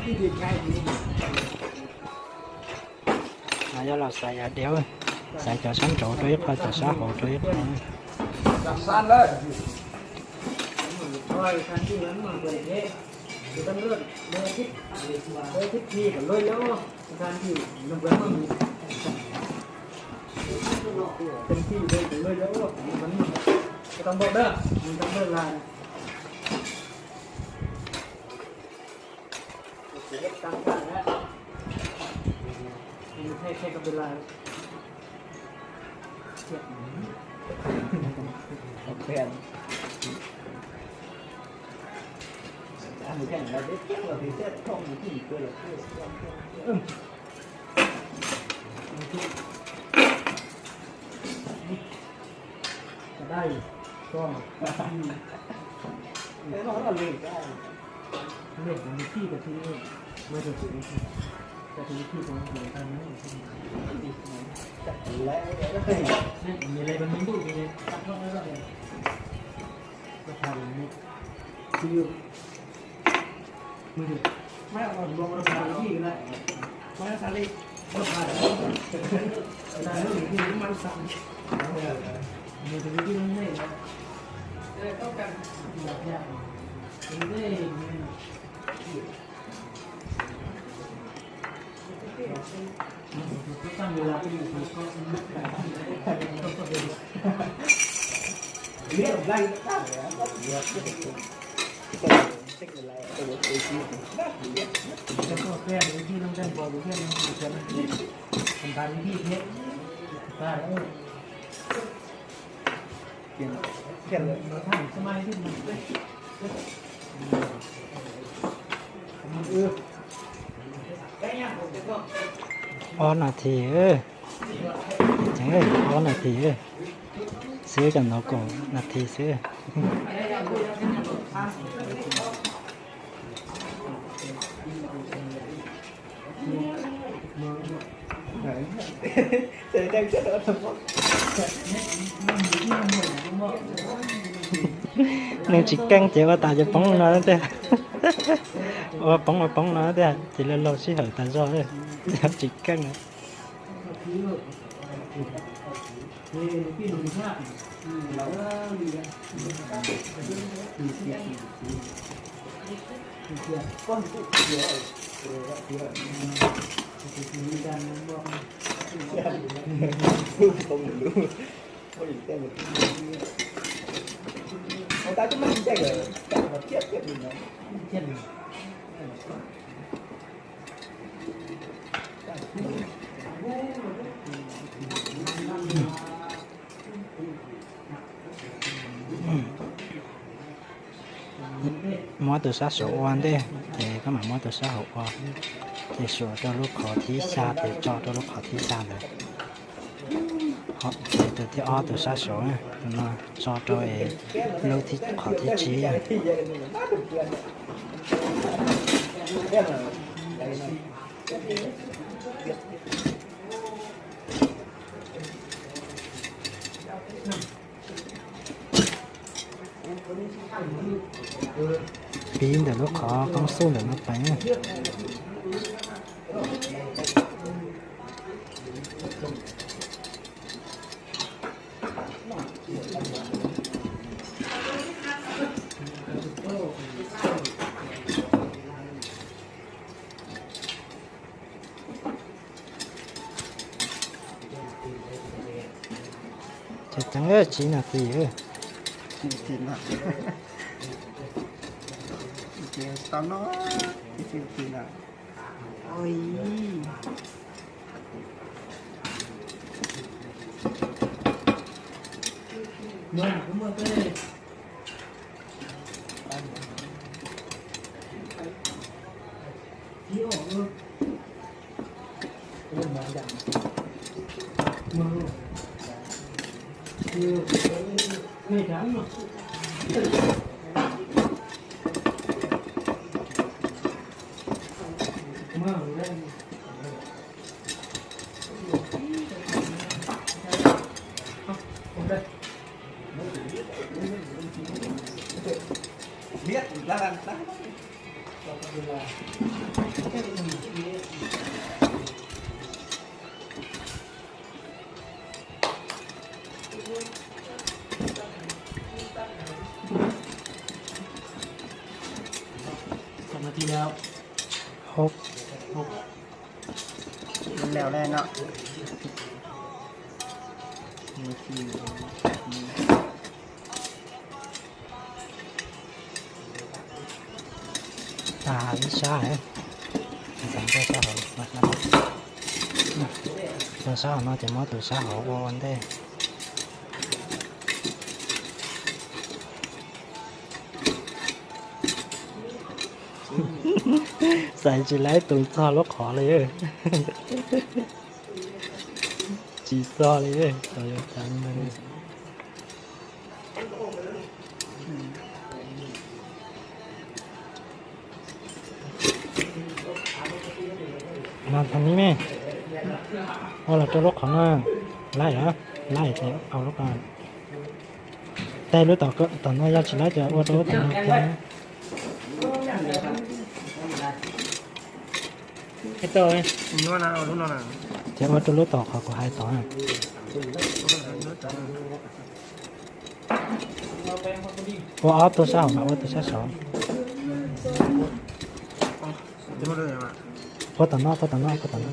No yog los xaiv yav diav, xaiv cov sab nraud rau ib qho, cov sab hauv rau ib qho. Ob nas this, ob nas this xwb, cov ntawd kaum nas this xwb. Nws tsis keej ces ua tas ces poob no tiag. Ua poob ua poob no tiag ces laug laug sij hawm tas zog, tsis keej. Muab tus sab saud ua ntej ces koj mam muab tus sab hauv ua, ces suam rau lub qhov thib xya ces tso rau lub qhov thib xya ntawd. Ces tus thib ob tus sab saud, tus no tso rau lub qhov thib tsib. Pib ntawm lub qhov poob xub ntawm no pais. Ces ceev tsib nas this. Hop. Leo lên đó. Tag ib sab, tag sab hauv, tag sab hauv no ces muab tus sab hauv ua ua ntej. Xaiv tsis laib tus txog lub qhov li. Tsis txog li, tau yuav tau. Mas thov mi me, ua los rau lub qhov no, laij, laij ces au lub ko. Tej lub tom no yog tsis laib ces ua rau lub tom no. Ces ua rau lub tom qhov kuv hais tod. Ua ob tug sab hauv mas ua tus sab saud. Ua tom no, ua tom no, ua tom no.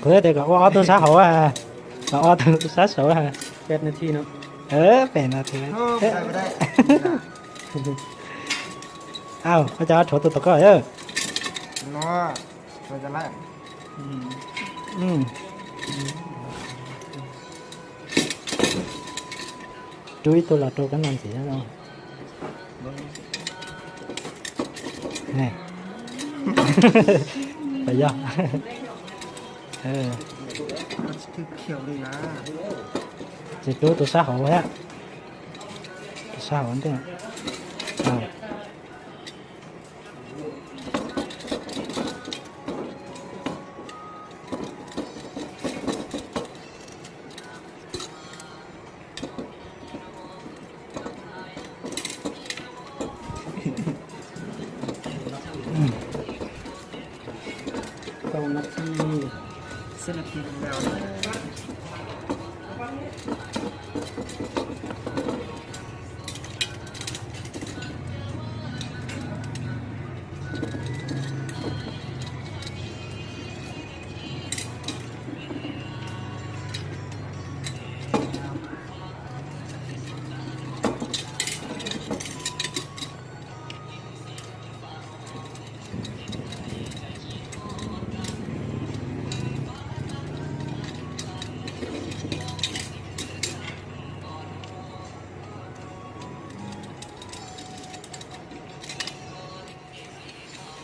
Kuv tias kom ua ob tug sab hauv, kom ua tus sab saud. Peb nas this no. Peb nas this. Au, koj cov rhuav tus tom koj. Rub ib tug los rau kab no ntxiv no. Yog. Ces rub tus sab hauv thiab. Tus sab hauv ntej. Kaum nas this, xib nas this lawm.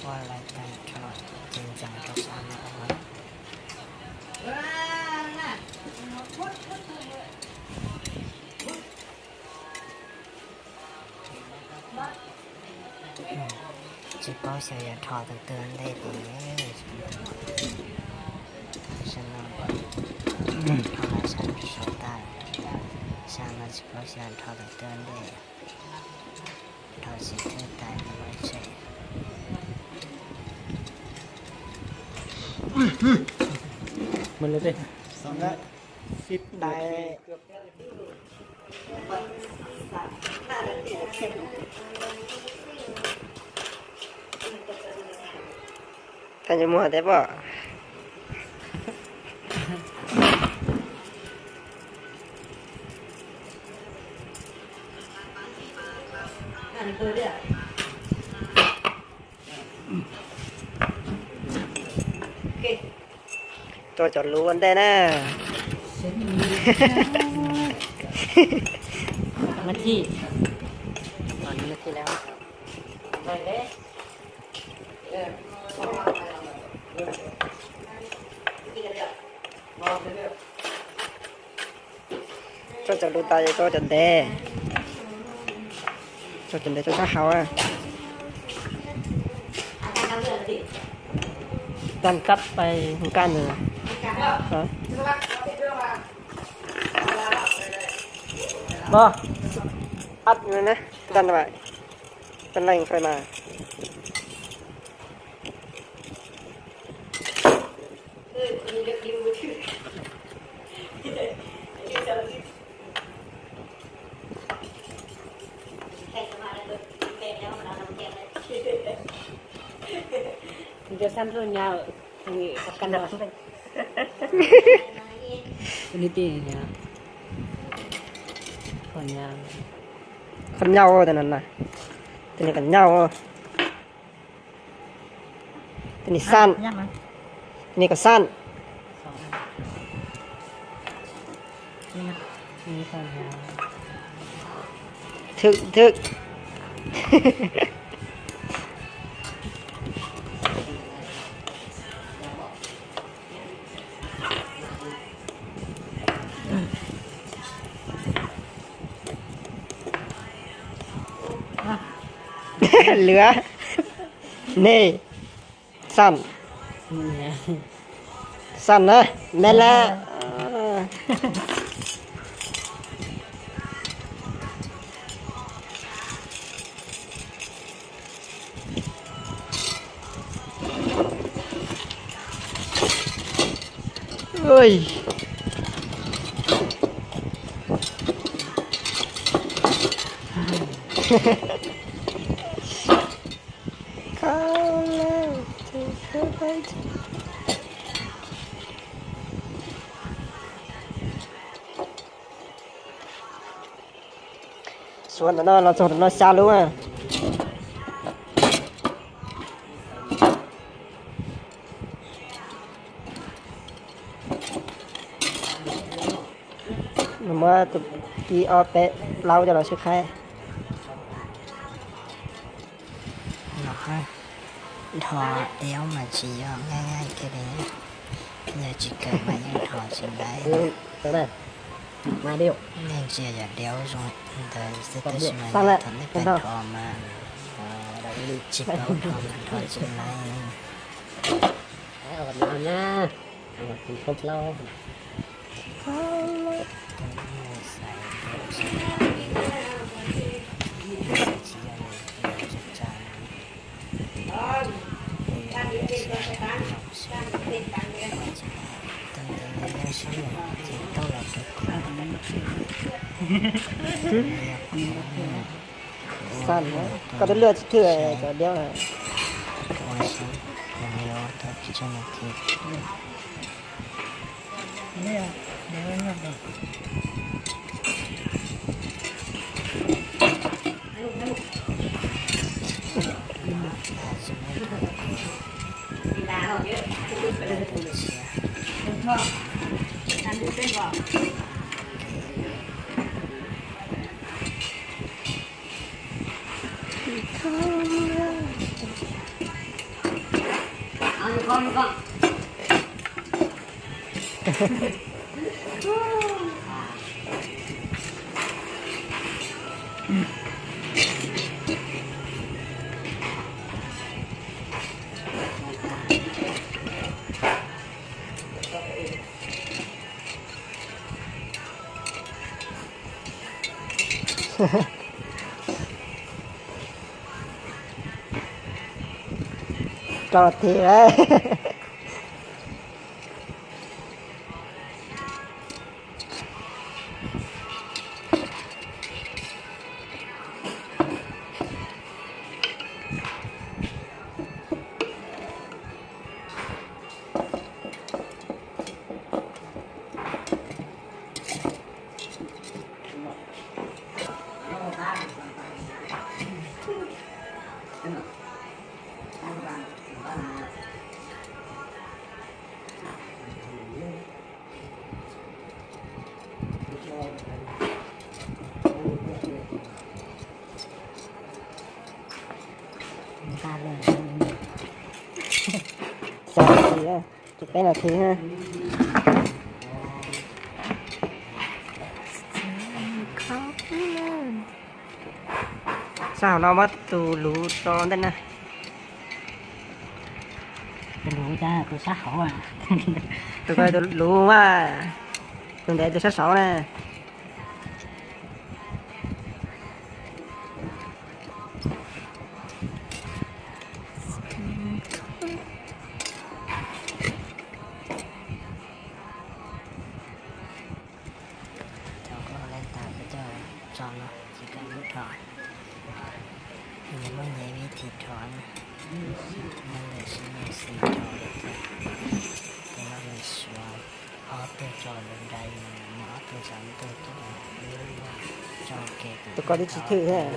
Ua lawv tag nrho, ces ntxeev rau sab no ua. Tsis paub xyov yuav rho tus twg ua ntej li. Rho sab saud tas, sab no tsis paub xyov rho tus twg ua ntej. Rho xib thwb tas ua tseg. Xib thwb tas. Koj nyob muag thiab pob. Rau cov luv ua ntej na. Rau cov luv tas, rau cov ntev, rau cov ntev rau sab hauv. Tag kab pais nkaj nws. Ub, ub, ub, ub, ub. Qhov nyau, tus no na, tus no qhov nyau, tus no xaj, tus no kom xaj, thwm thwm. Lwm, nej, xaj, xaj na, me lawm. Suav ntawm no los txog ntawm no xya lub. Muab tus ib ob peb plaub coj los sib qhaib. Nrho ib mas tsis yog nyaij nyaij kiag li, yog tsis kawm mas yeej nrho tsis laib. Yeej tsis yog yam diaub zoo ntawd xwb tab sis mas thaum nej pheej nrho mas tsis paub nrho mas nrho tsis laib. Xaj, koj twb luaj tsis thwj cov diaub. Rau thiab. Xya nas this, peb nas this na. Xaj hauv no muab tus luv tso ntej na. Tus luv, tus sab hauv. Tus ko tus luv mas, tus ntev tus sab saud na. Tau no ces koj muab rho, nws muaj nyias vib thi rho na, nyob ntawm sib nyias xis rho lawm thiab. Ces no nws suav ob tug tso lub nra, nws ob tug xav ntuj coj, tso ke tus koj twb tsis thwj thiab.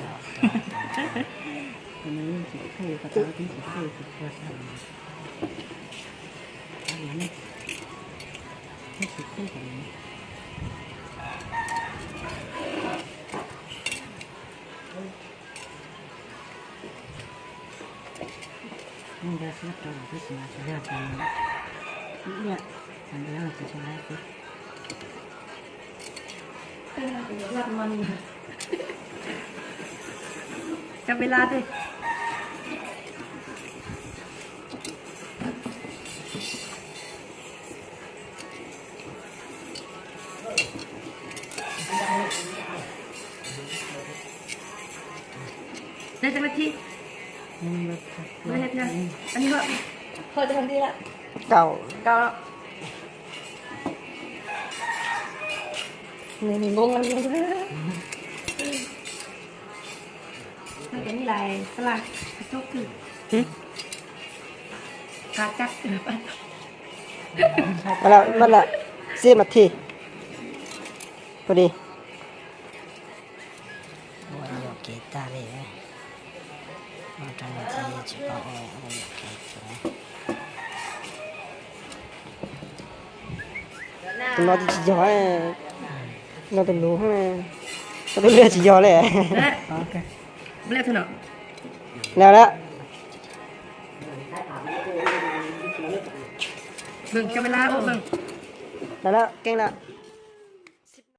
Cov pes las twg? Kaum. Hm? Ua lawm, xiab mas thi. Pua di. Ua yuam kev tag li. Ua rau nws thiaj tsis paub ua yuam kev. Tus no tsis yog, no tus nuv, tus liaj tsis yog li. Lawm lawm. Lawm lawm, keej lawm.